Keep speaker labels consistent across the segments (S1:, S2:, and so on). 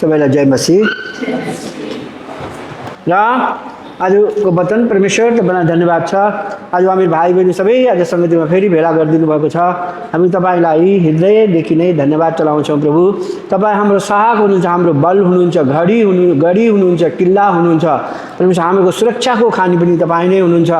S1: सबैलाई जय मसीह। र आजको वचन परमेश्वर तपाईँलाई धन्यवाद छ। आज हामी भाइ बहिनी सबै आज सङ्गतिमा फेरि भेला गरिदिनु भएको छ। हामी तपाईँलाई हृदयदेखि नै धन्यवाद चलाउँछौँ प्रभु। तपाईँ हाम्रो सहायक हुनुहुन्छ, हाम्रो बल हुनुहुन्छ, घडी हुनुहुन्छ, किल्ला हुनुहुन्छ। परमेश्वर हामीको सुरक्षाको खानी पनि तपाईँ नै हुनुहुन्छ।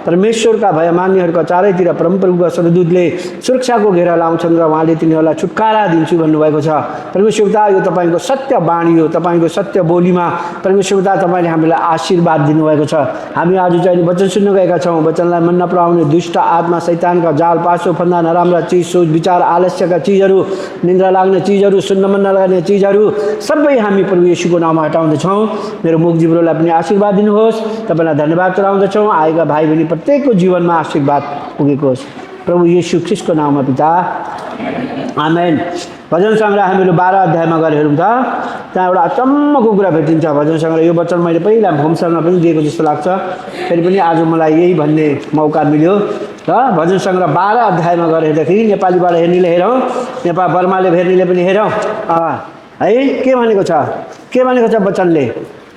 S1: परमेश्वरका भयमान्यहरूका चारैतिर परमप्रभुका स्वर्गदूतले सुरक्षाको घेरा लाउँछन् र उहाँले तिनीहरूलाई छुटकारा दिन्छु भन्नुभएको छ। परमेश्वरता यो तपाईँको सत्य बाणी हो, तपाईँको सत्य बोलीमा परमेश्वरता तपाईँले हामीलाई आशीर्वाद दिनुभएको छ। हामी आज चाहिँ वचन सुन्न गएका छौँ। वचनलाई मन नपराउने दुष्ट आत्मा, शैतानका जाल, पासो फन्दा, नराम्रा चिज, सोच विचार, आलस्यका चिजहरू, निन्द्रा लाग्ने चिजहरू, सुन्न मन नलाग्ने चिजहरू सबै हामी प्रभु येशूको नाममा हटाउँदछौँ। मेरो मुख जिब्रोलाई पनि आशीर्वाद दिनुहोस्। तपाईँलाई धन्यवाद चढाउँदछौँ। आएका भाइ बहिनी प्रत्येकको जीवनमा आशीर्वाद पुगेको होस् प्रभु येशू ख्रीष्टको नाममा पिता, आमेन। भजन सङ्ग्रह हामीहरू 12 अध्यायमा गएर हेरौँ त, त्यहाँ एउटा अचम्मको कुरा भेटिन्छ। भजन सङ्ग्रह यो वचन मैले पहिला होमसरमा पनि दिएको जस्तो लाग्छ, फेरि पनि आज मलाई यही भन्ने मौका मिल्यो। र भजन सङ्ग्रह 12 अध्यायमा गएर हेर्दाखेरि नेपालीबाट हेर्नेले हेरौँ, नेपाल बर्माले हेर्नेले पनि हेरौँ है के भनेको छ, के भनेको छ वचनले।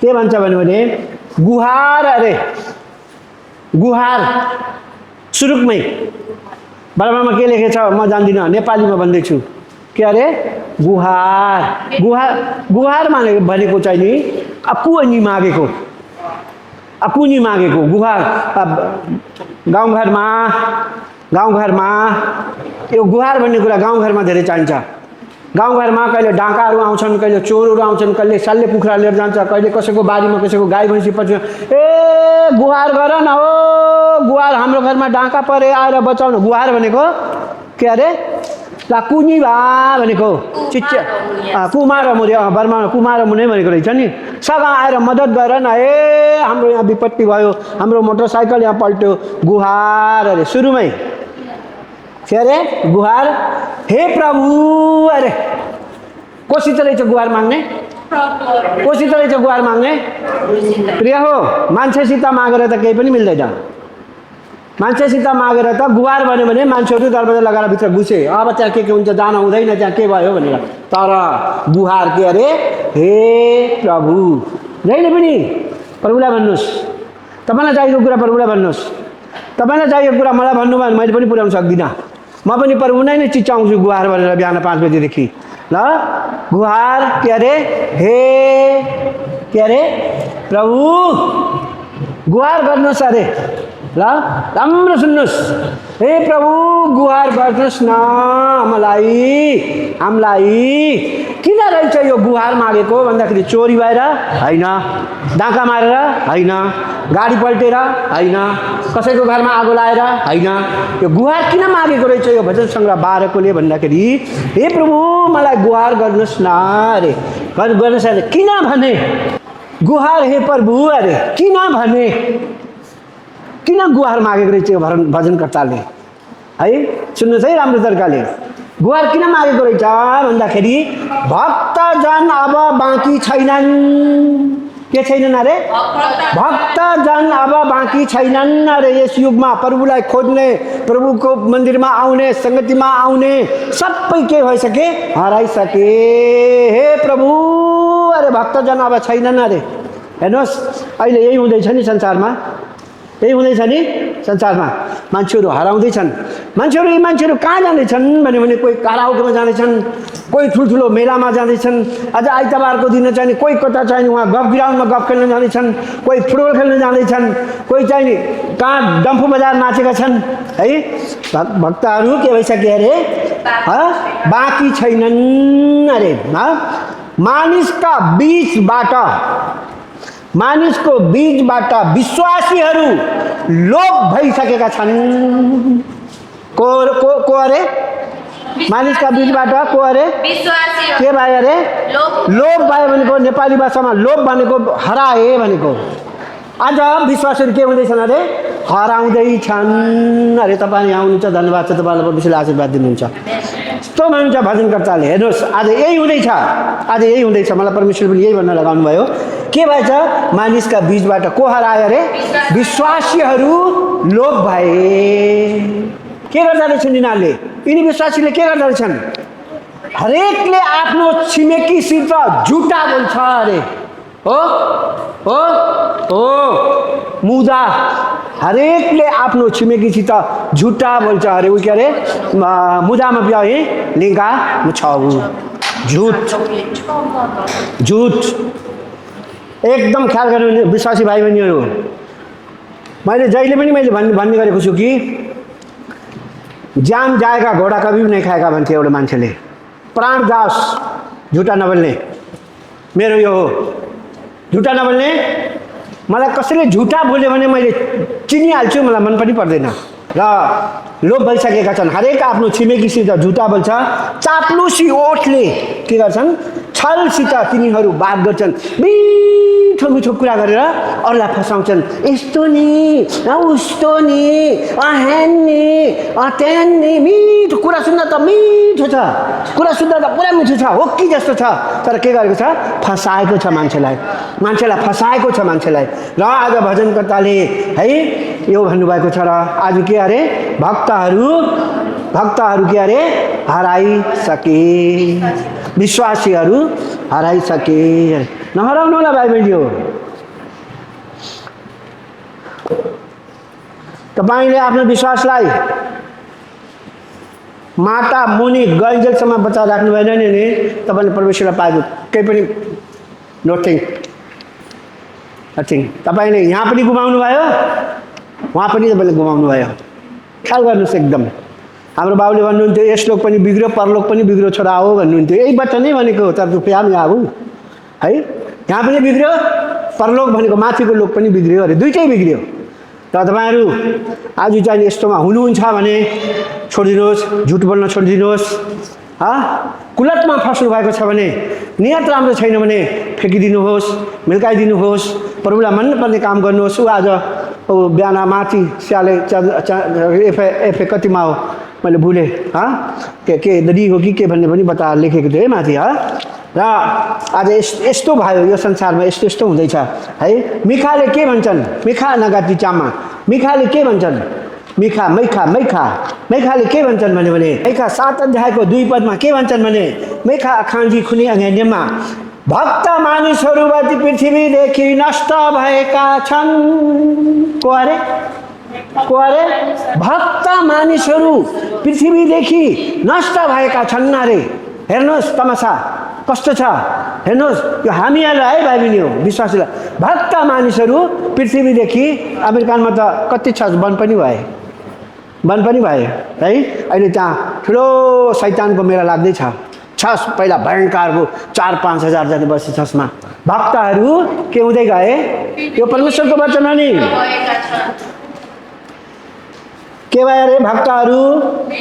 S1: के भन्छ भने गुहार, अरे गुहार सुरुकमै बर्मामा के लेखेछ म जान्दिनँ, नेपालीमा भन्दैछु। के अरे गुहार, गुहार भनेको चाहिँ नि अपुनी मागेको, अपुनी मागेको गुहार। गाउँघरमा यो गुहार भन्ने कुरा गाउँघरमा धेरै चाहिन्छ। गाउँघरमा कहिले डाँकाहरू आउँछन्, कहिले चोरहरू आउँछन्, कहिले सल्ले कुखुरा लिएर जान्छ, कहिले कसैको बारीमा कसैको गाई भैँसी पछि ए गुहार गर न हो, गुहार हाम्रो घरमा डाँका परे आएर बचाउनु। गुहार भनेको के अरे कुनी भा भनेको चिच्चा कुमार मुनि, बर्मामा कुमार मुनि भनेको रहेछ नि। सगा आएर मद्दत गर न, ए हाम्रो यहाँ विपत्ति भयो, हाम्रो मोटरसाइकल यहाँ पल्ट्यो, गुहार। अरे सुरुमै के अरे गुहार, हे प्रभु। अरे कोसित रहेछ गुहार माग्ने, कोसित रहेछ गुहार माग्ने। प्रिय हो, मान्छेसित मागेर त केही पनि मिल्दैन। मान्छेसित मागेर त गुहार भन्यो भने मान्छेहरू दरवाजा लगाएर भित्र घुसे, अब त्यहाँ के हुन्छ जान हुँदैन, त्यहाँ के भयो भनेर। तर गुहार के अरे हे प्रभु। जहिले पनि प्रभुलाई भन्नुहोस्, तपाईँलाई चाहिएको कुरा प्रभुलाई भन्नुहोस्। तपाईँलाई चाहिएको कुरा मलाई भन्नुभयो भने मैले पनि पुर्याउन सक्दिनँ। म पनि प्रभुलाई नै चिच्याउँछु गुहार भनेर बिहान 5 बजेदेखि। ल गुहार के अरे हे के अरे प्रभु, गुहार गर्नुहोस्। अरे ल राम्रो सुन्नुहोस्, हे प्रभु गुहार गर्नुहोस् न हामीलाई। किन रहेछ यो गुहार मागेको भन्दाखेरि चोरी भएर होइन, डाँका मारेर होइन, गाडी पल्टेर होइन, कसैको घरमा आगो लाएर होइन। यो गुहार किन मागेको रहेछ यो भजन सङ्ग्रह 12 कोले भन्दाखेरि हे प्रभु मलाई गुहार गर्नुहोस् न। अरे गर्नुहोस्। अरे किन भने गुहार हे प्रभु। अरे किन भने, किन गुहार मागेको रहेछ यो भजनकर्ताले है। सुन्नुहोस् है राम्रो तरिकाले, गुहार किन मागेको रहेछ भन्दाखेरि भक्तजन अब बाँकी छैनन्। के छैनन् अरे भक्तजन अब बाँकी छैनन्। अरे यस युगमा प्रभुलाई खोज्ने, प्रभुको मन्दिरमा आउने, सङ्गतिमा आउने सबै के भइसके, हराइसके। हे प्रभु अरे भक्तजन अब छैनन्। अरे हेर्नुहोस् अहिले यही हुँदैछ नि संसारमा, यही हुँदैछ नि संसारमा। मान्छेहरू हराउँदैछन्। मान्छेहरू कहाँ जाँदैछन् भने कोही कराओकेमा जाँदैछन्, कोही ठुल्ठुलो मेलामा जाँदैछन्। अझ आइतबारको दिन चाहिँ कोही कता चाहिँ उहाँ गफ ग्राउन्डमा गफ खेल्न जाँदैछन्, कोही फुटबल खेल्न जाँदैछन्, कोही चाहिँ नि कहाँ डम्फु बजार नाचेका छन् है। भक्तहरू के भइसके अरे बाँकी छैनन्। अरे मानिसको बीचबाट विश्वासीहरू लोप भइसकेका छन्। को अरे मानिसका बीचबाट को अरे के भयो अरे लोप भयो भनेको नेपाली भाषामा लोप भनेको हराए भनेको। आज विश्वासीहरू के हुँदैछन् अरे हराउँदैछन्। अरे तपाईँ आउनुहुन्छ, धन्यवाद छ, तपाईँलाई परमेश्वरले आशीर्वाद दिनुहुन्छ। यस्तो भन्नुहुन्छ भजनकर्ताले। हेर्नुहोस् आज यही हुँदैछ, आज यही हुँदैछ। मलाई परमेश्वरले यही भन्न लगाउनु भयो। के भएछ मानिसका बीचबाट को हरायो अरे विश्वासीहरू लोप भए। के गर्दा रहेछन् यिनीहरूले, यिनी विश्वासीले के गर्दा रहेछन् हरेकले आफ्नो छिमेकीसित झुटा बोल्छ अरे हो हो हो मुदा हरेकले आफ्नो छिमेकीसित झुटा बोल्छ अरे उ के अरे मुदामा बिहे लिङ्गा छाउ झुट झुट एकदम ख्याल गर्नु विश्वासी भाइ बहिनीहरू मैले जहिले पनि मैले भन्ने गरेको छु कि जान जाएगा घोडा कभी भी नहीं खाएगा भन्थे एउटा मान्छेले प्राण जाओस् झुटा नबोल्ने मेरो यो हो झुटा नबोल्ने मलाई कसैले झुटा बोल्यो भने मैले चिनिहाल्छु मलाई मन पनि पर्दैन र लोभ भइसकेका छन् हरेक आफ्नो छिमेकीसित झुटा बोल्छ चाप्लुसी ओठले के गर्छन् छलसित तिनीहरू बात गर्छन् मिठो मिठो कुरा गरेर अरूलाई फसाउँछन् यस्तो नि उस्तो नि अहेन नि त्यहाँ नि मिठो कुरा सुन्दा त मिठो छ कुरा सुन्दा त पुरा मिठो छ हो कि जस्तो छ तर के गरेको छ फसाएको छ मान्छेलाई फसाएको छ मान्छेलाई र आज भजनकर्ताले है यो भन्नुभएको छ र आज के अरे भक्तहरू के अरे हराइसके विश्वासीहरू हराइसके नहराउनु होला भाइ बहिनी हो तपाईले आफ्नो विश्वासलाई माता मुनि गइन्जेलसम्म बचाएर राख्नु भएन नि तपाईले परमेश्वरलाई पाएको केही पनि नथिङ तपाईले यहाँ पनि गुमाउनु भयो वहाँ पनि तपाईले गुमाउनु भयो ख्याल गर्नुहोस् एकदम हाम्रो बाबुले भन्नुहुन्थ्यो यस लोक पनि बिग्रियो परलोक पनि बिग्रियो छोरा हो भन्नुहुन्थ्यो यहीबाट नै भनेको तर रुपियाँ पनि आऊ है यहाँ पनि बिग्रियो परलोक भनेको माथिको लोक पनि बिग्रियो अरे दुईटै बिग्रियो र तपाईहरू आज चाहिँ यस्तोमा हुनुहुन्छ भने छोडिदिनुहोस् झुट बोल्न छोडिदिनुहोस् कुलतमा फस्नु भएको छ भने नियत राम्रो छैन भने फ्याँकिदिनुहोस् मिल्काइदिनुहोस् प्रभुलाई मनपर्ने काम गर्नुहोस् ऊ आज बिहान माथि स्याले एफए कतिमा हो मैले भुलेँ के डी हो कि के भन्ने पनि बता लेखेको थियो है माथि र आज यस्तो भयो यो संसारमा यस्तो हुँदैछ है मिखाले के भन्छन् मिखा नगाती चामा मिखाले के भन्छन् मैखाले के भन्छन् भने मैखा 7 अध्यायको 2 पदमा के भन्छन् भने मैखा खाँजी खुनी अङ्गेन्यमा भक्त मानिसहरूबाट पृथ्वीदेखि नष्ट भएका छन् को अरे भक्त मानिसहरू पृथ्वीदेखि नष्ट भएका छन् अरे हेर्नुहोस् तमासा कस्तो छ हेर्नुहोस् यो हामीहरूलाई है भाइ बहिनी हो विश्वासीलाई भक्त मानिसहरू पृथ्वीदेखि अमेरिकामा त कति छ वन पनि भए है अहिले त्यहाँ ठुलो शैतानको मेला लाग्दैछ छस् पहिला भयङ्करको 4-5 हजार जना बसे छस्मा भक्तहरू के हुँदै गए यो परमेश्वरको वचन हो नि के भयो अरे भक्तहरू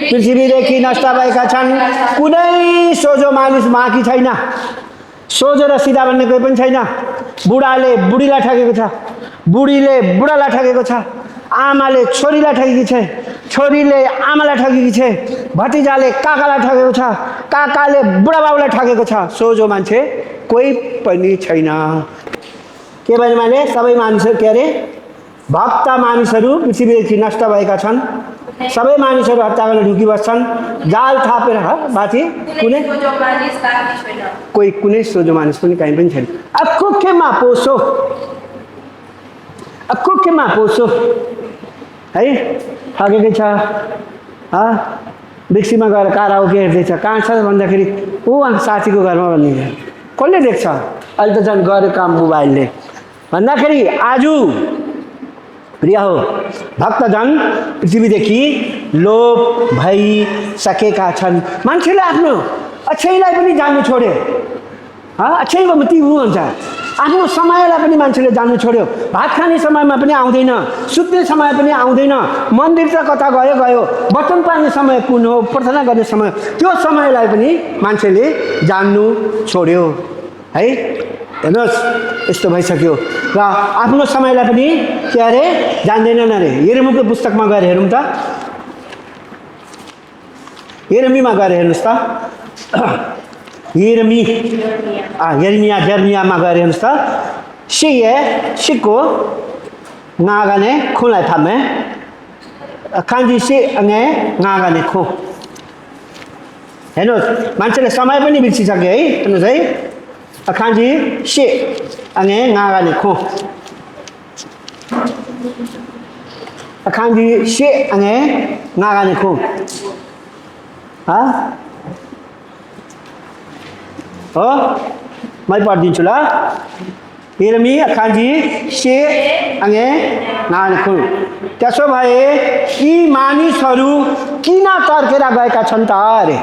S1: पृथ्वीदेखि नष्ट भएका छन् कुनै सोझो मानिस बाँकी छैन सोझो र सिधा भन्ने कोही पनि छैन बुढाले बुढीलाई ठगेको छ बुढीले बुढालाई ठगेको छ आमाले छोरीलाई ठगेकी छ छोरीले आमालाई ठगेकी छ भतिजाले काकालाई ठगेको छ काकाले बुढाबाबुलाई ठगेको छ सोझो मान्छे कोही पनि छैन के भन्ने माने सबै मानिसहरू के अरे भक्त मानिसहरू पृथ्वीदेखि नष्ट भएका छन् सबै मानिसहरू हत्या गर्न ढुकी बस्छन् जाल थापेर माथि कुनै सोझो मानिस पनि कहीँ पनि छैन अखुखेमा पोसो है ठगेकै छ बिक्सीमा गएर काराओके हेर्दैछ कहाँ छ भन्दाखेरि ऊ साथीको घरमा भन्ने कसले देख्छ अहिले त झन् गरेको काम मोबाइलले भन्दाखेरि आज प्रिय हो भक्तजन पृथ्वीदेखि लोप भइसकेका छन् मान्छेले आफ्नो अक्षयलाई पनि जान्नु छोड्यो अक्षयको मृत्यु हुन्छ आफ्नो समयलाई पनि मान्छेले जान्नु छोड्यो भात खाने समयमा पनि आउँदैन सुत्ने समय पनि आउँदैन मन्दिर त कता गयो बटन पार्ने समय कुन हो प्रार्थना गर्ने समय त्यो समयलाई पनि मान्छेले जान्नु छोड्यो है हेर्नुहोस् यस्तो भइसक्यो र आफ्नो समयलाई पनि के अरे जान्दैनन् अरे यिर्मको पुस्तकमा गएर हेरौँ त यिर्मीमा गएर हेर्नुहोस् त यर्मियामा गएर हेर्नुहोस् त सिको नागाने खुलाई थामे खान्जी से अंगे नागाने खो हेर्नुहोस् मान्छेले समय पनि बिर्सिसक्यो है हेर्नुहोस् है अखान्जी से अङे गागाने खो अखान्जी से अङे गागाने खो हो मै पढिदिन्छु ल हेरमी अखान्जी से अङे गागाने खो त्यसो भए यी मानिसहरू किन तर्केर गएका छन् त अरे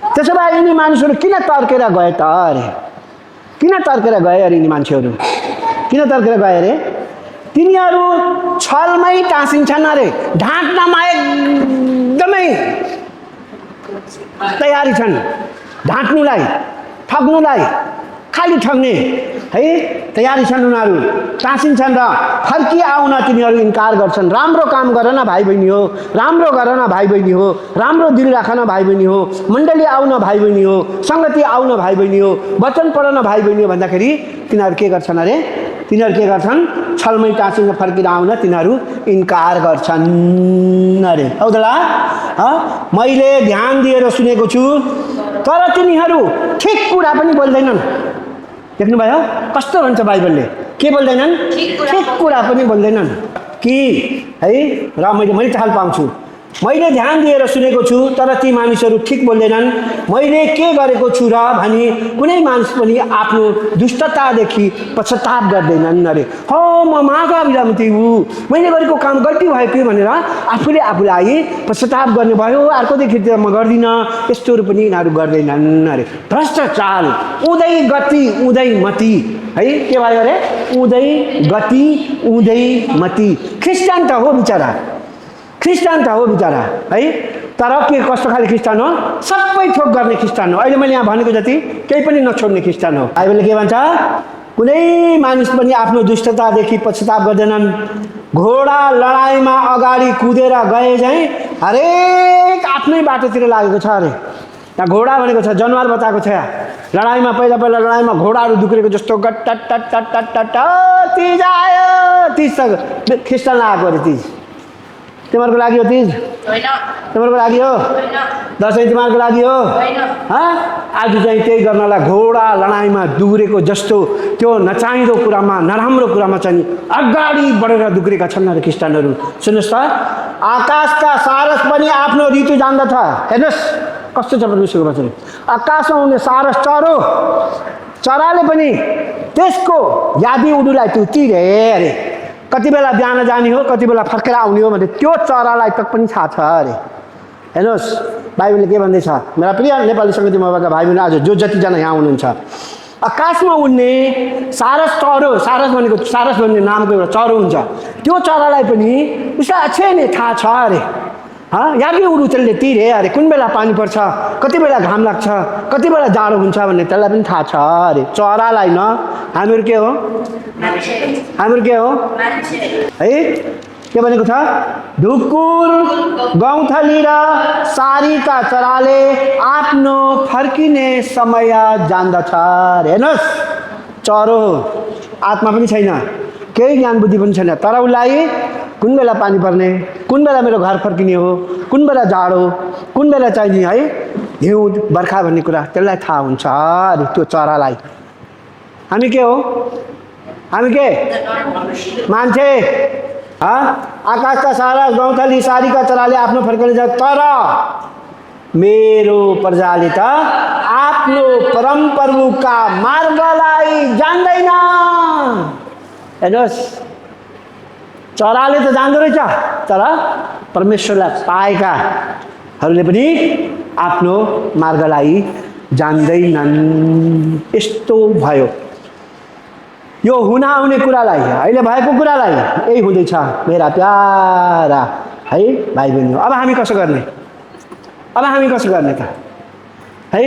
S1: त्यसो भए यिनी मानिसहरू किन तर्केर गए त अरे किन तर्केर गए अरे यिनी मान्छेहरू किन तर्केर गए अरे तिनीहरू छलमै टाँसिन्छन् अरे ढाँट्नमा एकदमै तयारी छन् ढाँट्नुलाई ठग्नुलाई खाली ठग्ने है तयारी छन् उनीहरू टाँसिन्छन् र फर्की आउन तिनीहरू इन्कार गर्छन् राम्रो काम गर न भाइ बहिनी हो राम्रो गर न भाइ बहिनी हो राम्रो दिल राख न भाइ बहिनी हो मण्डली आउन भाइ बहिनी हो सङ्गति आउन भाइ बहिनी हो वचन पढ न भाइ बहिनी हो भन्दाखेरि तिनीहरू के गर्छन् अरे तिनीहरू के गर्छन् छलमै टाँसिन फर्केर आउन तिनीहरू इन्कार गर्छन् अरे हौदला मैले ध्यान दिएर सुनेको छु तर तिनीहरू ठिक कुरा पनि बोल्दैनन् देख्नुभयो कस्तो भन्छ बाइबलले के बोल्दैनन् ठिक कुरा पनि बोल्दैनन् कि है र मैले चाल पाउँछु मैले ध्यान दिएर सुनेको छु तर ती मानिसहरू ठिक बोल्दैनन् मैले के गरेको छु र भनी कुनै मानिस पनि आफ्नो दुष्टतादेखि पश्चाताप गर्दैनन् अरे हो म महाकाविलामती हुँ मैले गरेको काम गल्ती भयो कि भनेर आफूले आफूलाई पश्चाताप गर्ने भयो अर्कोदेखि म गर्दिनँ यस्तोहरू पनि यिनीहरू गर्दैनन् अरे भ्रष्टाचार उदै गति उदै मती है के भयो अरे उदै गति उदै मती ख्रिस्टान त हो बिचरा ख्रिस्टान त हो बिचरा है तर के कस्तो खाले ख्रिस्टान हो सबै थोक गर्ने ख्रिस्टान हो अहिले मैले यहाँ भनेको जति केही पनि नछोड्ने ख्रिस्टान हो बाइबलले के भन्छ कुनै मानिस पनि आफ्नो दुष्टतादेखि पश्चाताप गर्दैनन् घोडा लडाइँमा अगाडि कुदेर गए चाहिँ हरेक आफ्नै बाटोतिर लागेको छ अरे यहाँ घोडा भनेको छ जनावर बताएको छ यहाँ लडाइँमा पहिला लडाइँमा घोडाहरू दुक्रेको जस्तो गट टट टट टट टट टट तिज आयो तिज त ख्रिस्टान आएको अरे तिज तिमीहरूको लागि हो तिज तिमीहरूको लागि हो दसैँ तिमीहरूको लागि हो आज चाहिँ त्यही गर्नलाई घोडा लडाइँमा दुग्रेको जस्तो त्यो नचाहिँदो कुरामा नराम्रो कुरामा चाहिँ अगाडि बढेर दुग्रेका छन् अरे ख्रिस्टानहरू सुन्नुहोस् त आकाशका सारस पनि आफ्नो ऋतु जान्दछ हेर्नुहोस् कस्तो छ परमेश्वरको वचन आकाशमा हुने सारस चराले पनि त्यसको यादी उडुलाई त्यो तिरे अरे कति बेला बिहान जाने हो कति बेला फर्केर आउने हो भने त्यो चरालाई तक पनि थाहा छ अरे हेर्नुहोस् बाइबलले के भन्दैछ मेरा प्रिय नेपाली सङ्गीतमा भएका भाइ बहिनी आज जो जतिजना यहाँ हुनुहुन्छ आकाशमा उड्ने सारस चरो सारस भन्ने नामको एउटा चरो हुन्छ त्यो चरालाई पनि उसलाई अक्षय नै थाहा छ अरे यादै उडु त्यसले तिरे अरे कुन बेला पानी पर्छ कति बेला घाम लाग्छ कति बेला जाडो हुन्छ भन्ने त्यसलाई पनि थाहा छ अरे चरालाई न हामीहरू के हो हामीहरू के हो है के भनेको छ ढुकुर गौँथली र सारीका चराले आफ्नो फर्किने समय जान्दछ हेर्नुहोस् चरो आत्मा पनि छैन केही ज्ञान बुद्धि पनि छैन तर उसलाई कुन बेला पानी पर्ने कुन बेला मेरो घर फर्किने हो कुन बेला जाडो कुन बेला चाहिने है हिउँद बर्खा भन्ने कुरा त्यसलाई थाहा हुन्छ अरे त्यो चरालाई हामी के हो हामी के मान्छे आकाशका सारा गौँथली सारीका चराले आफ्नो फर्किने छ तर मेरो प्रजाले त आफ्नो परमप्रभुका मार्गलाई जान्दैन हेर्नुहोस् चराले त जान्दो रहेछ तर परमेश्वरलाई पाएकाहरूले पनि आफ्नो मार्गलाई जान्दैनन् यस्तो भयो यो हुन आउने कुरालाई अहिले भएको कुरालाई यही हुँदैछ मेरा प्यारा है भाइ बहिनी अब हामी कसो गर्ने त है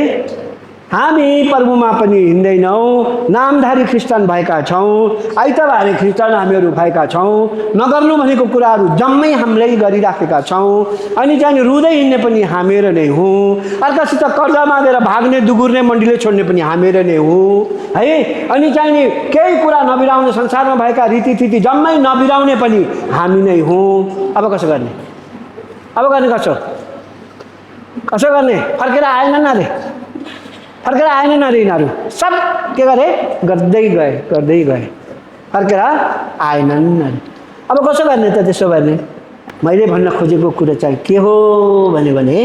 S1: हामी प्रभुमा पनि हिँड्दैनौँ नामधारी ख्रिस्टान भएका छौँ आइतबारे ख्रिस्टान हामीहरू भएका छौँ नगर्नु भनेको कुराहरू जम्मै हामीले गरिराखेका छौँ अनि चाहिँ रुँदै हिँड्ने पनि हामीहरू नै हौँ अर्कासित कर्जा मागेर भाग्ने दुगुर्ने मण्डली छोड्ने पनि हामीहरू नै हौँ है अनि चाहिँ केही कुरा नबिराउने संसारमा भएका रीतिथिति जम्मै नबिराउने पनि हामी नै हौँ अब कसो गर्ने कसो कसो गर्ने फर्केर आएनन् अरे फर्केर आएनन् अरे यिनीहरू सब के गरे गर्दै गए फर्केर आएनन् अरे अब कसो गर्ने त त्यसो भने मैले भन्न खोजेको कुरा चाहिँ के हो भने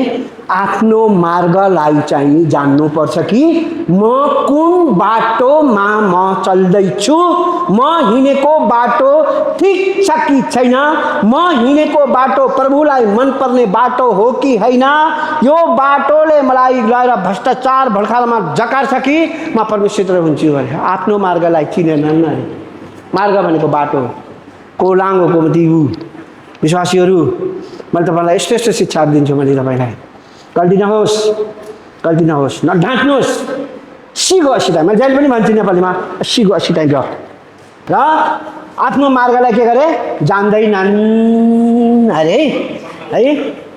S1: आफ्नो मार्गलाई चाहिँ जान्नुपर्छ कि म कुन बाटोमा म चल्दैछु म हिँडेको बाटो ठिक छ कि छैन म हिँडेको बाटो प्रभुलाई मनपर्ने बाटो हो कि होइन यो बाटोले मलाई गएर भ्रष्टाचार भड्कालमा जकार्छ कि म परमेश्वर हुन्छु भने आफ्नो मार्गलाई चिनेनन् अरे मार्ग भनेको बाटो को लाङ्गोको दिउ विश्वासीहरू मैले तपाईँलाई यस्तो यस्तो शिक्षा दिन्छु मैले तपाईँलाई गल्ती नहोस् नढाँट्नुहोस् सिगो असिटाइ मैले जहिले पनि भन्छु नेपालीमा सिगो असिटाइ र आफ्नो मार्गलाई के गरे जान्दैनन् अरे है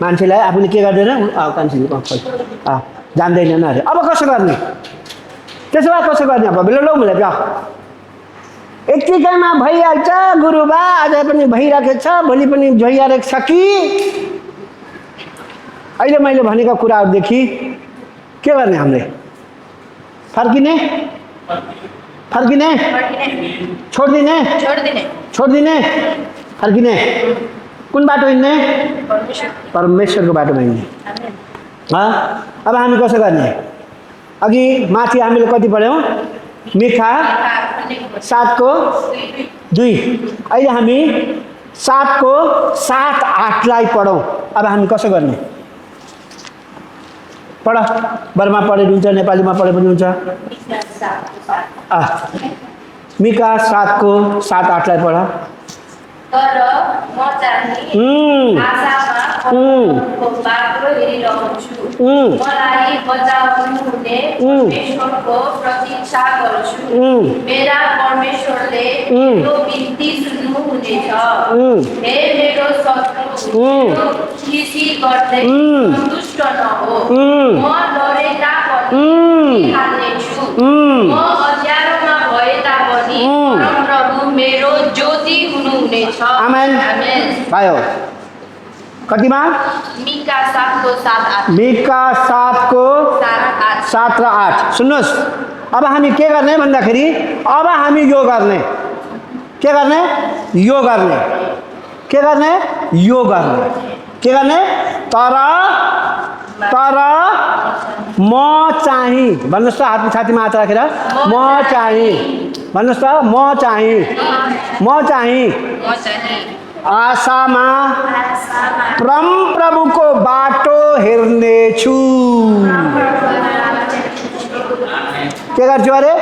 S1: मान्छेलाई आफूले के गर्दैन जान्दैनन् अरे अब कसो गर्ने त्यसो भए कसो गर्ने अब बेला लौ मलाई क्या यत्तिकैमा भइहाल्छ गुरुबा आज पनि भइरहेको छ भोलि पनि भइरहेको छ कि अहिले मैले भनेका कुराहरूदेखि के गर्ने हामीले फर्किने छोडिदिने फर्किने कुन बाटो हिँड्ने परमेश्वरको बाटोमा हिँड्ने अब हामी कसो गर्ने अघि माथि हामीले कति पढ्यौँ मिखा 7:2 अहिले हामी 7:7-8 पढौँ अब हामी कसो गर्ने पढ बर्मा पढे हुन्छ नेपालीमा पढे पनि हुन्छ मिका 7:7-8 पढ
S2: तर म चाहिँ आशामा बाटो हेरिरहन्छु मलाई बचाउनु हुने परमेश्वरको प्रतीक्षा गर्छु मेरा परमेश्वरले मेरो बिन्ती सुन्नु हुनेछ हे मेरो शत्रु खिसी गर्दै सन्तुष्ट नहो म डरे तापनि हाल्नेछु म अँध्यारोमा भए तापनि परमप्रभु मेरो ज्योति हुनुहुनेछ
S1: आमेन भयो कतिमा
S2: मिका 7:7-8
S1: मिका 7:7-8 सुन्नुहोस् अब हामी के गर्ने भन्दाखेरि अब हामी यो गर्ने के गर्ने तर म चाहिँ भन्नुहोस् त हात छातीमा हात राखेर म चाहिँ भन्नुहोस् त म चाहिँ आशामा परमप्रभुको बाटो हेर्नेछु के गर्छु अरे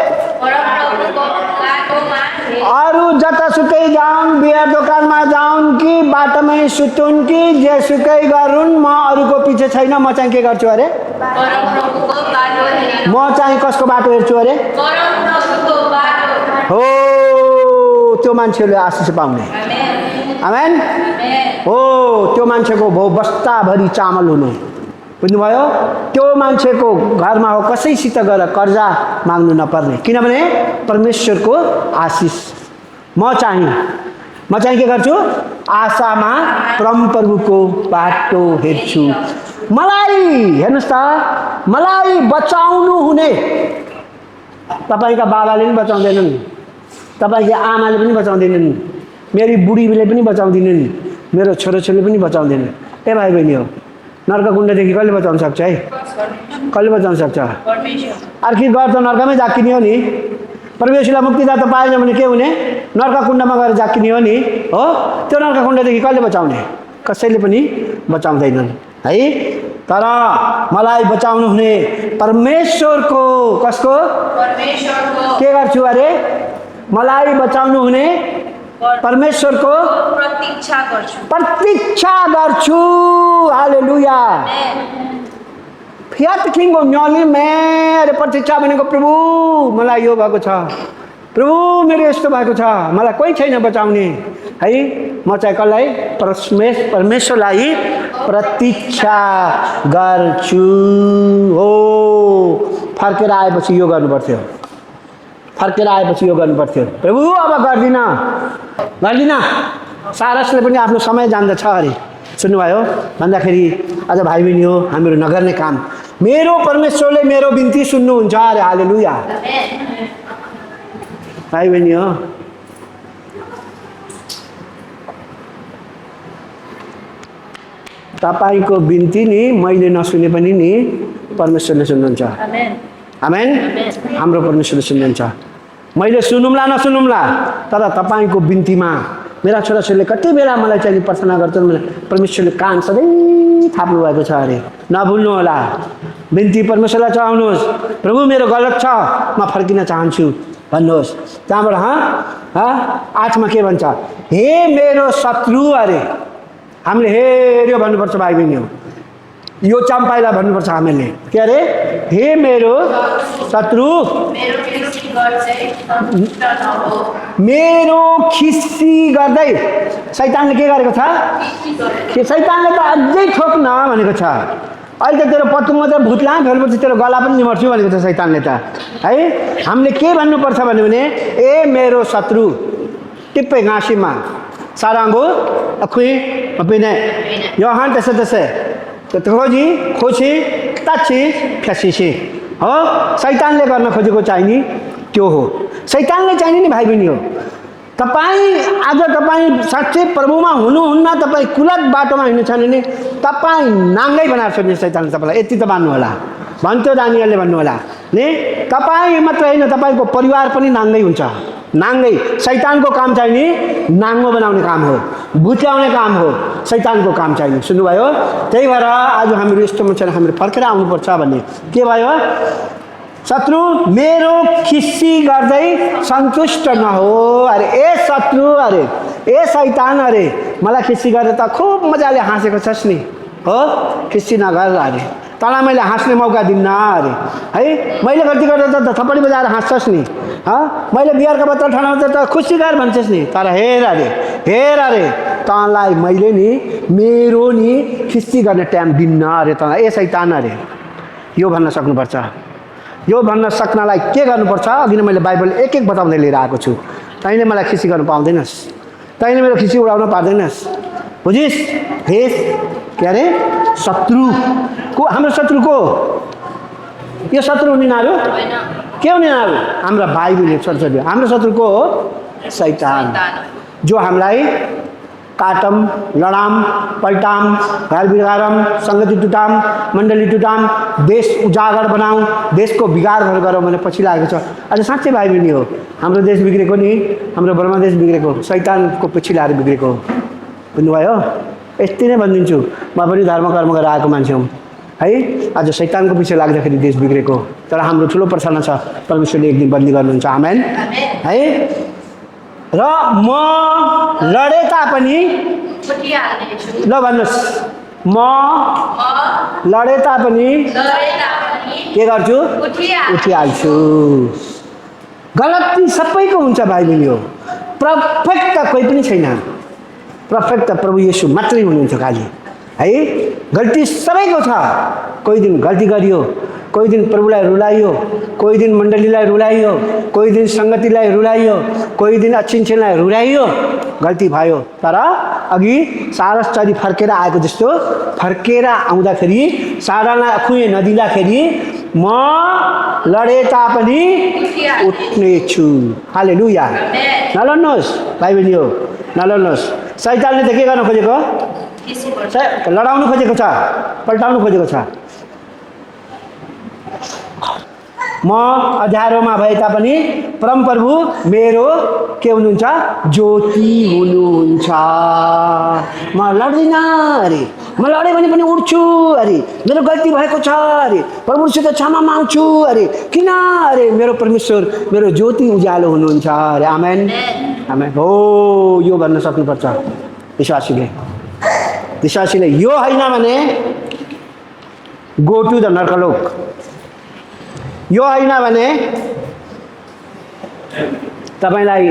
S1: अरू जतासुकै जाउन् बिहा दोकानमा जाउन् कि बाटोमै सुतुन् कि जेसुकै गरून् म अरूको पछि छैन म चाहिँ के गर्छु अरे म चाहिँ कसको बाटो हेर्छु अरे हो त्यो मान्छेले आशिष पाउने आमेन हो त्यो मान्छेको भो बस्ताभरि चामल हुनु बुझ्नुभयो त्यो मान्छेको घरमा हो कसैसित गएर कर्जा माग्नु नपर्ने किनभने परमेश्वरको आशिष म चाहिँ के गर्छु आशामा परमप्रभुको बाटो हेर्छु मलाई हेर्नुहोस् त मलाई बचाउनु हुने तपाईँका बाबाले पनि बचाउँदैनन् तपाईँको आमाले पनि बचाउँदैनन् मेरी बुढीले पनि बचाउँदिनन् मेरो छोराछोरीले पनि बचाउँदैनन् ए भाइ बहिनी हो नर्ककुण्डदेखि कसले बचाउन सक्छ है कसले बचाउन सक्छ आखिर गएर त नर्कमै जाकिने हो नि परमेश्वरलाई मुक्तिदाता पाएन भने के हुने नर्ककुण्डमा गएर जाकिने हो नि हो त्यो नर्ककुण्डदेखि कसले बचाउने कसैले पनि बचाउँदैनन् है तर मलाई बचाउनु हुने परमेश्वरको कसको के गर्छु अरे मलाई बचाउनु हुने परमेश्वरको प्रतीक्षा गर्छु हालेलुया फियात किङको न्याली मेरो प्रतीक्षा भनेको प्रभु मलाई यो भएको छ प्रभु मेरो यस्तो भएको छ मलाई कोही छैन बचाउने है म चाहिँ कसलाई परमेश्वरलाई प्रतीक्षा गर्छु हो फर्केर आएपछि यो गर्नुपर्थ्यो प्रभु अब गर्दिन सारसले पनि आफ्नो समय जान्दछ अरे सुन्नुभयो भन्दाखेरि आज भाइ बहिनी हो हामीहरू नगर्ने काम मेरो परमेश्वरले मेरो बिन्ती सुन्नुहुन्छ अरे हालेलुया भाइ बहिनी हो तपाईको बिन्ती नि मैले नसुने पनि नि परमेश्वरले सुन्नुहुन्छ आमेन हाम्रो परमेश्वरले सुन्नुहुन्छ मैले सुनुम्ला नसुनुम्ला तर तपाईको बिन्तीमा मेरा छोराछोरीले कति बेला मलाई चाहिँ प्रार्थना गर्छन् परमेश्वरले कान सधैँ थाप्नु भएको छ अरे नभुल्नु होला बिन्ती परमेश्वरलाई चढाउनुहोस् प्रभु मेरो गलत छ म फर्किन चाहन्छु भन्नुहोस् त्यहाँबाट 8 मा के भन्छ हे मेरो शत्रु अरे हामीले हेर्यो भन्नुपर्छ भाइ बहिनी हो यो चम्पाइला भन्नुपर्छ हामीले के अरे हे मेरो शत्रु मेरो खिस्सी गर्दै शैतानले के गरेको छ के शैतानले त अझै ठोक्न भनेको छ अहिले त तेरो पत्तुमा त भुत्ला फेरि तेरो गला पनि निमर्छु भनेको छ शैतानले त है हामीले के भन्नुपर्छ भने ए मेरो शत्रु टिप्पे घाँसीमा साराङ्गो अखुई अपिने योहान त्यसै खोजी खोजी ताची फ्यासिसी हो शैतानले गर्न खोजेको चाहिने त्यो हो शैतानले चाहिने नि भाइ बहिनी हो तपाईँ आज तपाईँ साँच्चै प्रभुमा हुनुहुन्न तपाईँ कुलत बाटोमा हिँड्नु छैन भने तपाईँ नाङ्गै बनाएर छोड्ने शैतानले तपाईँलाई यति त मान्नु होला भन्थ्यो दानियलले भन्नु होला नि तपाईँ मात्र होइन तपाईँको परिवार पनि नाङ्गै हुन्छ नाङ्गै शैतानको काम चाहिँ नि नाङ्गो बनाउने काम हो भुत्याउने काम हो शैतानको काम चाहिँ नि सुन्नुभयो त्यही भएर आज हामीहरू यस्तो मान्छेलाई हामीहरू फर्केर आउनुपर्छ भन्ने के भयो शत्रु मेरो खिस्सी गर्दै सन्तुष्ट नहो अरे ए शत्रु अरे ए शैतान अरे मलाई खिस्सी गरेर त खुब मजाले हाँसेको छस् नि हो खिस्सी नगर अरे तँलाई मैले हाँस्ने मौका दिन्न अरे है मैले गल्ती गरेर त थप्पडी बजाएर हाँस्छस् नि मैले बिहारको बत्तर ठाउँमा त खुसी गर भन्छस् नि तर हेर अरे तँलाई मैले नि मेरो नि खिस्सी गर्ने टाइम दिन्न अरे तँलाई ए शैतान अरे यो भन्न सक्नुपर्छ यो भन्न सक्नलाई के गर्नुपर्छ अघि नै मैले बाइबल एक बताउँदै लिएर आएको छु तैँले मलाई खिसी गर्न पाउँदैनस् तैँले मेरो खिसी उडाउन पार्दैनस् बुझिस् हेस के अरे शत्रु को हाम्रो शत्रु को यो शत्रु हुने नारू के हुने नारू हाम्रा भाइ बहिनी छोराछोरी हाम्रो शत्रु को हो शैतान जो हामीलाई काटम लडाम पल्टाम घर बिगारम सङ्गति टुटाम मण्डली टुटाम देश उजागर बनाऊँ देशको बिगारहरू गरौँ भने पछि लागेको छ आज साँच्चै भाइ बहिनी हो हाम्रो देश बिग्रेको नि हाम्रो ब्रह्मदेश बिग्रेको शैतानको पछि लाएर बिग्रेको बुझ्नुभयो यति नै भनिदिन्छु म पनि धर्म कर्म गरेर आएको मान्छे हुँ है आज शैतानको पछि लाग्दाखेरि देश बिग्रेको तर हाम्रो ठुलो प्रार्थना छ परमेश्वरले एक दिन बदली गर्नुहुन्छ आमेन है र म लडे तापनि ल भन्नुहोस् म लडे तापनि के गर्छु उठिहाल्छु गलती सबैको हुन्छ भाइ बहिनी हो पर्फेक्ट त कोही पनि छैन पर्फेक्ट त प्रभु येशू मात्रै हुनुहुन्छ खालि है गल्ती सबैको छ कोही दिन गल्ती गरियो कोही दिन प्रभुलाई रुलाइयो कोही दिन मण्डलीलाई रुलाइयो कोही दिन सङ्गतिलाई रुलाइयो कोही दिन अछिनछिनलाई रुलाइयो गल्ती भयो तर अघि सारस चरी फर्केर आएको जस्तो फर्केर आउँदाखेरि सारालाई खुए नदिँदाखेरि म लडे तापनि उठ्नेछु हालेलुया नलड्नुहोस् भाइ बहिनी हो नलड्नुहोस् शैतानले त के गर्न खोजेको लडाउनु खोजेको छ पल्टाउनु खोजेको छ म अँध्यारोमा भए तापनि परमप्रभु मेरो के हुनुहुन्छ ज्योति हुनुहुन्छ म लड्दिनँ अरे म लडेँ भने पनि उठ्छु अरे मेरो गल्ती भएको छ अरे प्रभुसित क्षमा माग्छु अरे किन अरे मेरो परमेश्वर मेरो ज्योति उज्यालो हुनुहुन्छ अरे आमेन आमेन हो यो भन्न सक्नुपर्छ विश्वासीले यो होइन भने गो टु द नर्कलोक यो होइन भने तपाईँलाई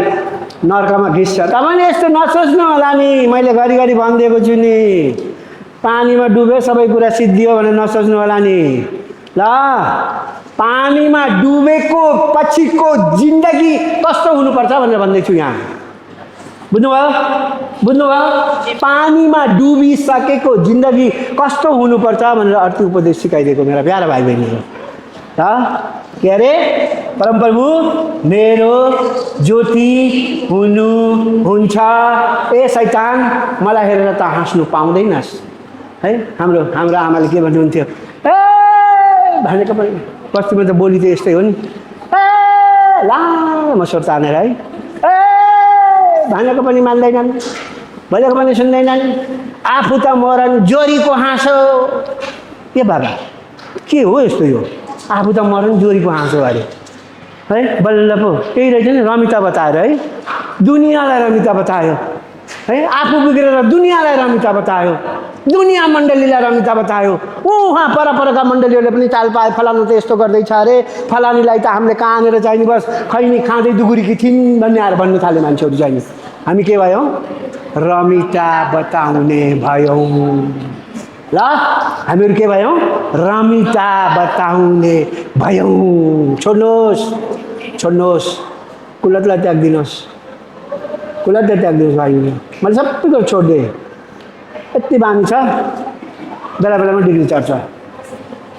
S1: नर्कमा घिस्छ तपाईँले यस्तो नसोच्नु होला नि मैले घरिघरि भनिदिएको छु नि पानीमा डुबे सबै कुरा सिद्धियो भने नसोच्नु होला नि ल पानीमा डुबेको पछिको जिन्दगी कस्तो हुनुपर्छ भनेर भन्दैछु यहाँ बुझ्नुभयो पानीमा डुबिसकेको जिन्दगी कस्तो हुनुपर्छ भनेर अर्को उपदेश सिकाइदिएको मेरा प्यारा भाइ बहिनीहरू त के अरे परमप्रभु मेरो ज्योति हुनुहुन्छ ए शैतान मलाई हेरेर त हाँस्नु पाउँदैनस् है हाम्रो आमाले के भन्नुहुन्थ्यो ए भनेको पनि बस्तीमा त बोली त यस्तै हो नि ए लामो स्वर तानेर है ए भनेको पनि मान्दैनन् भनेको पनि सुन्दैनन् आफू त मरन जोरीको हाँसो के बाबा के हो यस्तो यो आफू त मरन जोरीको हाँसो अरे है बल्ल पो त्यही रहेछ नि रमिता बताएर है दुनियाँलाई रमिता बतायो है आफू बिग्रेर दुनियाँलाई रमिता बतायो दुनियाँ मण्डलीलाई रमिता बतायो उहाँ परका मण्डलीहरूले पनि चाल पाए फलानु त यस्तो गर्दैछ अरे फलानीलाई त हामीले कहाँनिर चाहिने बस खैनी खाँदै दुगुरीकी थिइन् भन्ने आएर भन्नु थाल्यो मान्छेहरू चाहिने हामी के भयौँ रमिता बताउने भयौँ ल हामीहरू के भयौँ रमिता बताउने भयौँ छोड्नुहोस् कुलतलाई त्यागिदिनुहोस् कुलतलाई त्यागिदिनुहोस् भाइ मैले सबै कुरो छोडिदिएँ यति बानी छ बेला बेलामा डिग्री चढ्छ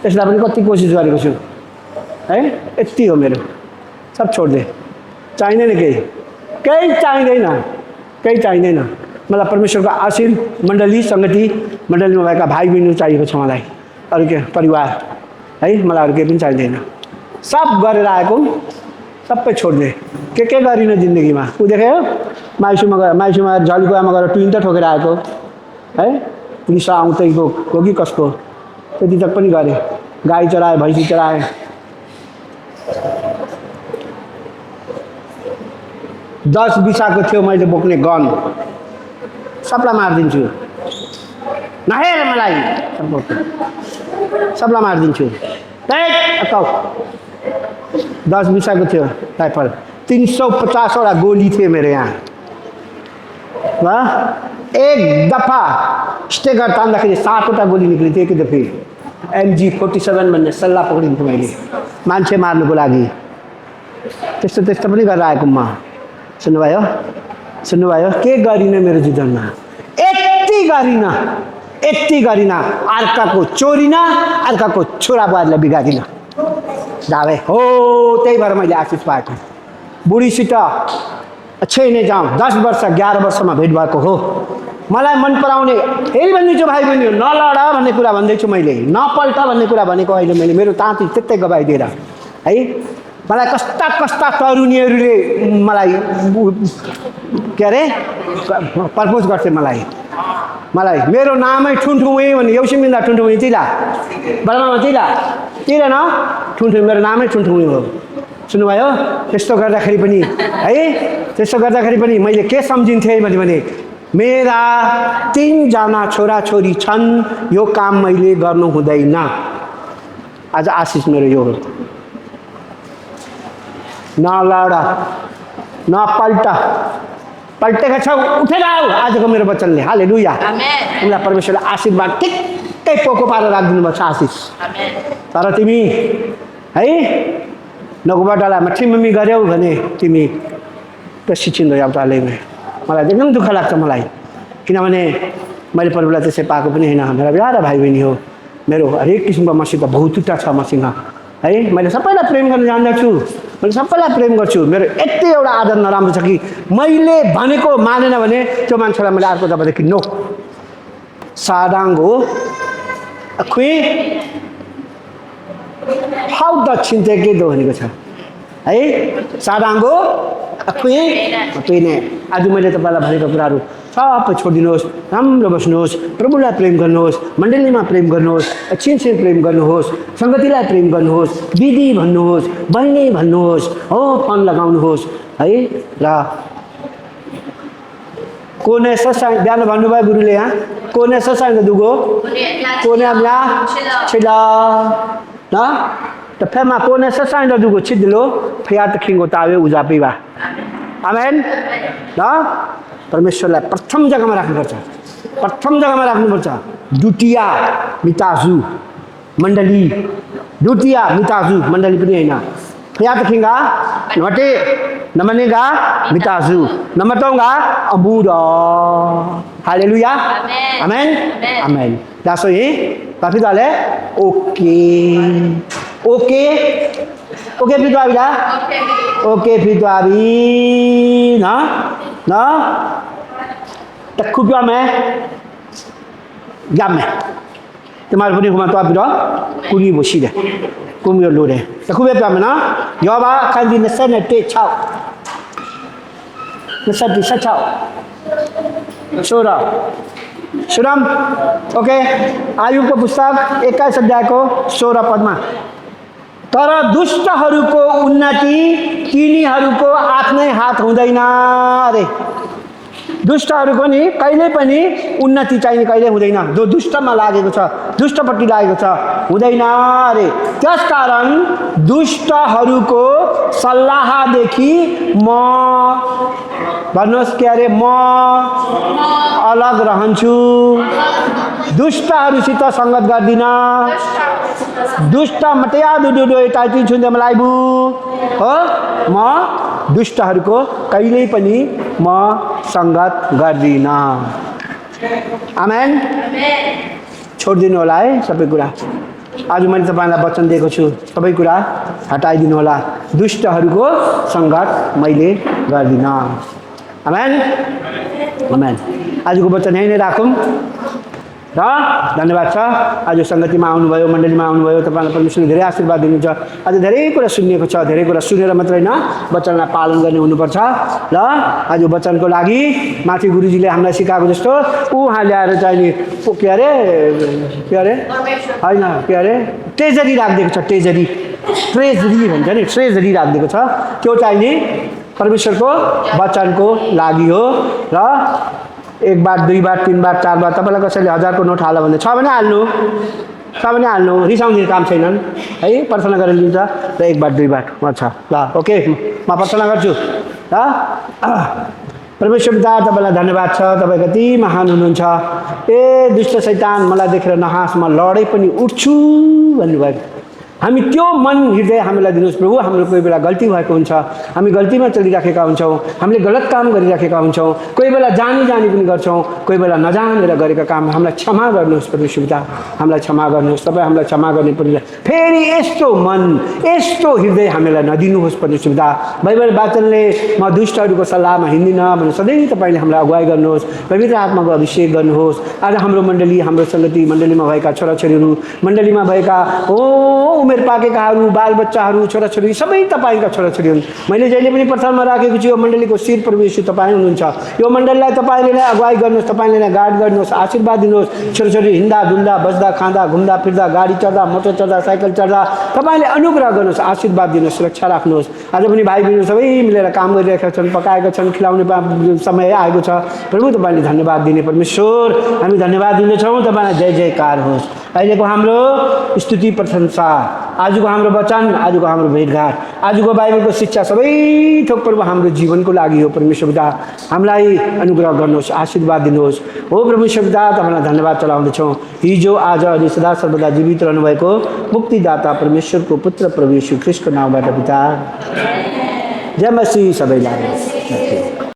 S1: त्यसलाई पनि कति कोसिस गरेको छु है यति हो मेरो सब छोडिदिएँ चाहिँदैन केही चाहिँदैन मलाई परमेश्वरको आशीष मण्डली सङ्गति मण्डलीमा भएका भाइ बहिनीहरू चाहिएको छ मलाई अरू के परिवार है मलाई अरू केही पनि चाहिँदैन सब गरेर आएको सबै छोडिदिएँ के गरिनँ जिन्दगीमा ऊ देख्यो माइसुमा झलीको आमा गएर टुइन त ठोकेर आएको है रिसा आउँदै गयो कि कसको त्यति तक पनि गरेँ गाई चराएँ भैँसी चराएँ 10 बिसाको थियो मैले बोक्ने गन सबलाई मारिदिन्छु नहेर मलाई सबलाई मारिदिन्छु 10 बिसाको थियो राइफल 350वटा गोली थियो मेरो यहाँ ल एक दफा स्टेगर तान्दाखेरि 7वटा गोली निक्लिन्थ्यो एक दफे MG47 भन्ने सल्लाह पक्रिन्थ्यो मैले मान्छे मार्नुको लागि त्यस्तो पनि गरेर आएको म सुन्नुभयो के गरिनँ मेरो जीवनमा यति गरिनँ अर्काको चोरिनँ अर्काको छोरा बुहारीलाई बिगारिनँ जावे हो त्यही भएर मैले आशिष पाएको बुढीसित नै जाउँ 10 वर्ष 11 वर्षमा भेट भएको हो मलाई मन पराउने फेरि भनिदिन्छु भाइ बहिनी नलड भन्ने कुरा भन्दैछु मैले नपल्ट भन्ने कुरा भनेको अहिले मैले मेरो ताँती त्यतै गवाइदिएर है मलाई कस्ता तरुणीहरूले मलाई के अरे प्रपोज गर्थे मलाई मेरो नामै ठुन्ठुए भने एउसिमिन्दा ठुन्ठुए तिला बलमामा तिला न ठुन्ठुए मेरो नामै ठुन्ठुए हो सुन्नुभयो त्यस्तो गर्दाखेरि पनि मैले के सम्झिन्थेँ भने मेरा 3 जना छोराछोरी छन् यो काम मैले गर्नु हुँदैन आज आशिष मेरो यो हो नलड पल्टेका छौ उठेर आऊ आजको मेरो वचनले हालेलुया तिमीलाई परमेश्वरले आशीर्वाद ठिक्कै पोको पारेर राखिदिनु भएको छ आशिष तर तिमी है नगुबाटालाई मठीममी गर्यौ भने तिमी त्यसै छिन्दो एउटाले मलाई एकदम दुःख लाग्छ मलाई किनभने मैले प्रभुलाई त्यसै पाएको पनि होइन मेरा प्यारा भाइ बहिनी हो मेरो हरेक किसिमको मसित बहुतुटा छ मसँग है मैले सबैलाई प्रेम गर्न जान्दछु मैले सबैलाई प्रेम गर्छु मेरो यति एउटा आदर नराम्रो छ कि मैले भनेको मानेन भने त्यो मान्छेलाई मैले अर्को जबदेखि नो साडाङ्गो खुइ हाउ दक्षिण चाहिँ के दो भनेको छ है साडाङ्गो खुइने आज मैले तपाईँलाई भनेको कुराहरू सबै छोडिदिनुहोस् राम्रो बस्नुहोस् प्रभुलाई प्रेम गर्नुहोस् मण्डलीमा प्रेम गर्नुहोस् छिनछिन प्रेम गर्नुहोस् सङ्गतिलाई प्रेम गर्नुहोस् दिदी भन्नुहोस् बहिनी भन्नुहोस् हो फोन लगाउनुहोस् है र कोने ससाइ बिहान भन्नुभयो गुरुले यहाँ कोने ससाइ दुगो कोने छिला न त फेमा कोने ससाइ दुगो छिदलो फियात खिङ्गो तावे उजापिवा आमेन ल परमेश्वरलाई प्रथम जग्गामा राख्नुपर्छ दुतिया मिताजु मण्डली पनि होइन फियात खिङ्गा Nomor 3, Mitazu. Nomor 4, Ambuda. Haleluya.
S2: Amen.
S1: Amen.
S2: Amen.
S1: Amen. That's it. Tapi dah le. Okay. Okay. Okay, Pitu Abi dah.
S2: Okay.
S1: Okay, Pitu Abi. Nah. Nah. Tak kubiam jam Temar puni kuma tu Abi dah. Kuni bosi dah. Kumi lu dah. Tak kubiam na. Jawab kan di nasi nanti chau. Nasi di chau. सुरम okay आयुबको पुस्तक 21 अध्यायको 16 पदमा तर दुष्टहरूको उन्नति तिनीहरूको आफ्नै हात हुँदैन अरे दुष्टहरूको नि कहिले पनि उन्नति चाहिँ कहिले हुँदैन जो दुष्टमा लागेको छ दुष्टपट्टि लागेको छ हुँदैन अरे त्यसकारण दुष्टहरूको सल्लाहदेखि म भन्नुहोस् के अरे म अलग रहन्छु दुष्टहरूसित संगत गर्दिन दुष्ट मटया दुडुडो टाइटी छुन्दै मलाई बु हो म दुष्टहरूको कहिल्यै पनि म संगत गर्दिन आमेन छोड्दिनु होला है सबै कुरा आज मैले तपाईलाई वचन दिएको छु सबै कुरा हटाइदिनु होला दुष्टहरूको संगत मैले गर्दिन आमेन आमेन आजको वचन यही नै राखौं र धन्यवाद छ आज संगतिमा आउनुभयो मण्डलीमा आउनुभयो तपाईलाई परमेश्वरले धेरै आशीर्वाद दिनुहुन्छ आज धेरै कुरा सुनिएको छ धेरै कुरा सुनेर मात्रै हैन वचनलाई पालन गर्ने हुनुपर्छ ल आज वचनको लागि माथि गुरुजीले हामीलाई सिकाएको जस्तो उहाँ ल्याएर चाहिँ नि के अरे हैन के अरे ट्रेजरी राखिदिएको छ ट्रेजरी भन्छ नि ट्रेजरी राखिदिएको छ त्यो चाहिँ नि परमेश्वरको वचनको लागि हो र 1 बार 2 बार 3 बार 4 बार तपाईलाई कसैले 1000 को नोट हाल्यो भने छ भने हाल्नु रिसाउने काम छैनन् है प्रार्थना गरेर लिन्छ र 1 बार 2 बार छ ल ओके म प्रार्थना गर्छु ल परमेश्वर पिता तपाईलाई धन्यवाद छ तपाई कति महान हुनुहुन्छ ए दुष्ट शैतान मलाई देखेर नहाँस म लडै पनि उठ्छु भन्नुभयो हामी त्यो मन हृदय हामीलाई दिनुहोस् प्रभु हाम्रो कोही बेला गल्ती भएको हुन्छ हामी गल्तीमा चलिराखेका हुन्छौं हामीले गलत काम गरिराखेका हुन्छौं कोही बेला जानी पनि गर्छौं कोही बेला नजानेर गरेका काम हामीलाई क्षमा गर्नुहोस् परमेश्वर पिता हामीलाई क्षमा गर्नुहोस् तपाई हामीलाई क्षमा गर्ने पनि फेरि यस्तो मन यस्तो हृदय हामीलाई नदिनुहोस् परमेश्वर पिता बाइबल वचनले म दुष्टहरूको सल्लाहमा हिँड्दिन भने सधैँ तपाईले हामीलाई अगुवाई गर्नुहोस् पवित्र आत्माको अभिषेक गर्नुहोस् आज हाम्रो मण्डली हाम्रो संगति मण्डलीमा भएका छोराछोरीहरू मण्डलीमा भएका उमेर पाकेकाहरू बालबच्चाहरू छोराछोरी सबै तपाईका छोराछोरी हुन् मैले जहिले पनि प्रथममा राखेको छु यो मण्डलीको शिर परमेश्वर तपाई हुनुहुन्छ यो मण्डलीलाई तपाईले नै अगुवाई गर्नुहोस् तपाईले नै गाइड गर्नुहोस् आशीर्वाद दिनुहोस् छोराछोरी हिँड्दा डुल्दा बस्दा खाँदा घुम्दा फिर्दा गाडी चढ्दा मोटर चढ्दा साइकल चढ्दा तपाईले अनुग्रह गर्नुहोस् आशीर्वाद दिनुहोस् सुरक्षा राख्नुहोस् आज पनि भाइ बहिनी सबै मिलेर काम गरिरहेका छन् पकाएका छन् खिलाउने समय आएको छ प्रभु तपाईले धन्यवाद दिने परमेश्वर हामी धन्यवाद दिन्छौं तपाईलाई जय जयकार होस् अहिलेको हाम्रो स्तुति प्रशंसा आजको हाम्रो वचन आजको हाम्रो भेटघाट आजको बाइबलको शिक्षा सबै थोक प्रभु हाम्रो जीवनको लागि हो परमेश्वर पिता हामीलाई अनुग्रह गर्नुहोस् आशीर्वाद दिनुहोस् हो परमेश्वर पिता तपाईलाई धन्यवाद चढाउँदछौं हिजो आज अनि सदा सर्वदा जीवित रहनु भएको मुक्तिदाता परमेश्वरको पुत्र प्रभु येशू ख्रीष्टको नामबाट पिता जय मसीह सबैलाई